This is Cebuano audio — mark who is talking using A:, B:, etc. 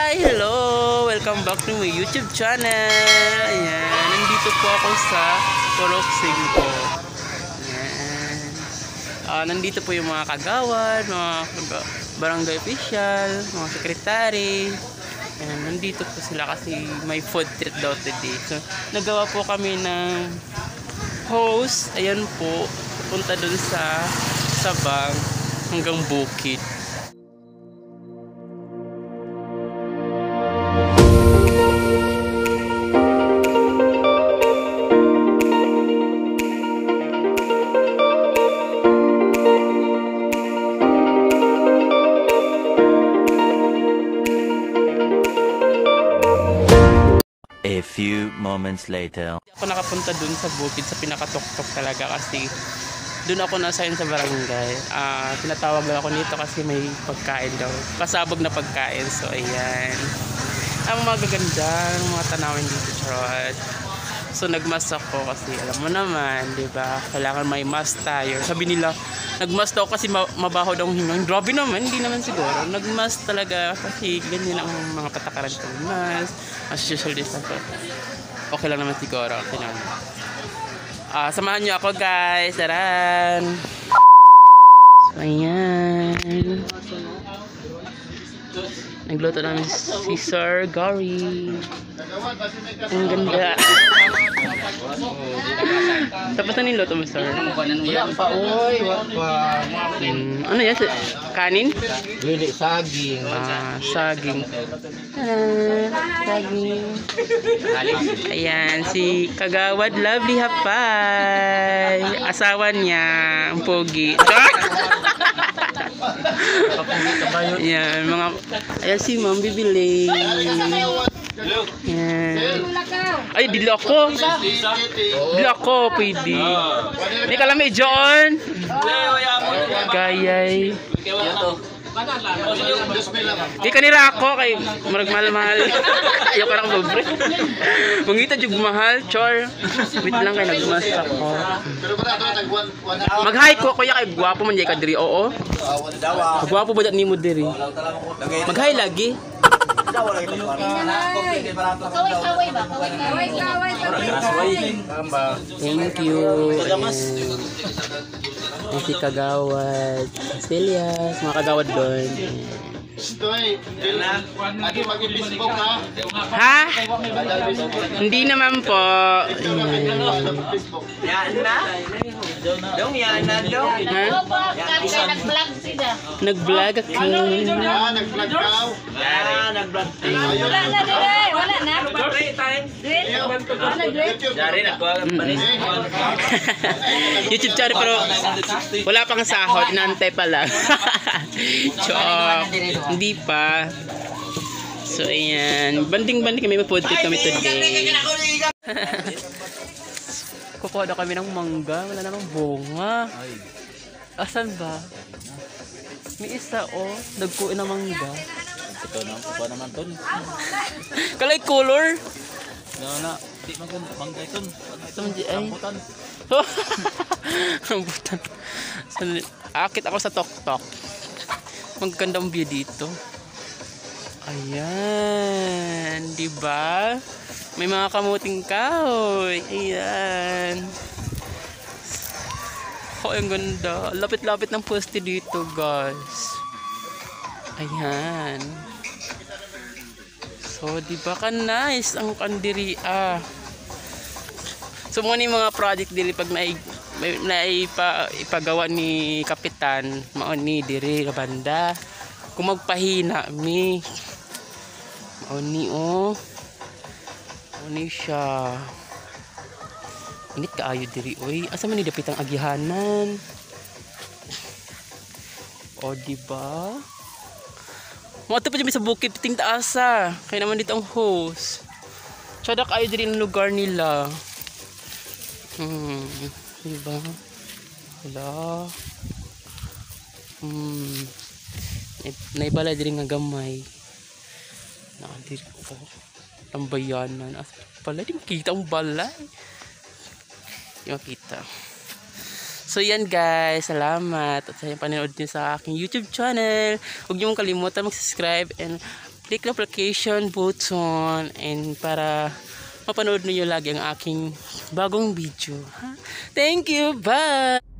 A: Hi! Hello! Welcome back to my YouTube channel! Ayan, nandito po ako sa Purok 5. Ayan. Nandito po yung mga kagawad, mga barangay official, mga sekretary. Ayan, nandito po sila kasi may food trip daw today. So, nagawa po kami ng host. Ayan po, punta dun sa Sabang hanggang Bukid.
B: A few moments later.
A: Ako nakapunta dun sa bukid, sa pinakatuktok talaga kasi dun ako na-assign sa barangay. Tinatawag lang ako nito kasi may pagkain daw. Pasabog na pagkain. So, ayan. Ang magaganda ng mga tanawin dito, charot. So, nagmask ako kasi alam mo naman, di ba? Kailangan may mask tayo. Sabi nila, nagmask daw kasi mabaho daw ang hinga. Grabe naman, hindi naman siguro. Nagmask talaga kasi ganyan ang mga patakaran ko. Mask, mas social distance. Okay lang naman siguro. Okay naman. Samahan niyo ako, guys. Taran! So, ayan. Nagluto namin si Sir Gary. Ang ganda. Tapos na niluto mo, sir?
C: Wala pa, oy. Wala pa.
A: Ano yan? Kanin?
C: Dili, saging.
A: Saging. Saging. Ayan, si Kagawad Lovely Hapay. Asawa niya, ang pogi. Ayan, mga... Ayan si Ma'am bibili. Ayan. Ay, dili ako. Dili ako, pwede. May kalami, John. Gayay. Di kanila ako kay murag mahal-mahal. Ayoko na pobre. Mangita jud mahal, chor. Wait lang kay nagmas ako. Mag-hi ko kuya kay gwapo man jay ka diri. Oo. Gwapo ba nimo diri? Mag-hi lagi.
D: Kaway-kaway ba? Kaway-kaway. Kaway-kaway.
A: Thank you. Ayan. Si Kagawad. Celias, mga kagawad doon. Ha? Hindi naman po.
E: Yan na. Dong, yan na, dong.
A: Ha?
D: Nag-vlog sila.
A: Nag-vlog ako.
E: Yan, nag-vlog.
D: Wala na dire. Wala na.
E: Dari, nagkuha ng panis.
A: YouTube channel pero wala pang sahod. Nante pa lang. Chok. Hindi pa. So, ayan. Banding-banding kami. May food trip kami today. Kukuha daw kami ng mangga. Wala namang bunga. Asan ba? May isa, oh. Nagkuin ng mangga.
C: Ito na, kuha naman to.
A: Kalay color.
C: No, na. Di man kun mangga ito.
A: Ito man di ay.
C: Rambutan.
A: Rambutan. So, akit ako sa tok-tok. Magandang view dito. Ayan, 'di ba? May mga kamuting kahoy. Ayan. Oh, ang ganda. Lapit-lapit ng poste dito, guys. Ayan. So, 'di ba ka nice ang kandiri ah. So, mga ni mga project diri pag ipagawa ni Kapitan, mao ni diri banda. Kung magpahina mi. Mao ni oh. Mao ni siya. Init kaayo diri oy. Asa man ni dapit ang agihanan? O di ba? Mo pa dyan sa bukid piting taasa. Kaya naman dito ang host. Tsada kaayo diri ang lugar nila. Diba? Wala. Naibala diri nga gamay. Nakandiri ko. Tambayanan. As pala di makita ang balay. Di makita. So yan guys, salamat at sa inyong panonood niyo sa aking YouTube channel. Huwag niyo kalimutan mag-subscribe and Click notification button and para mapanood niyo lagi ang aking bagong video. Ha? Thank you. Bye!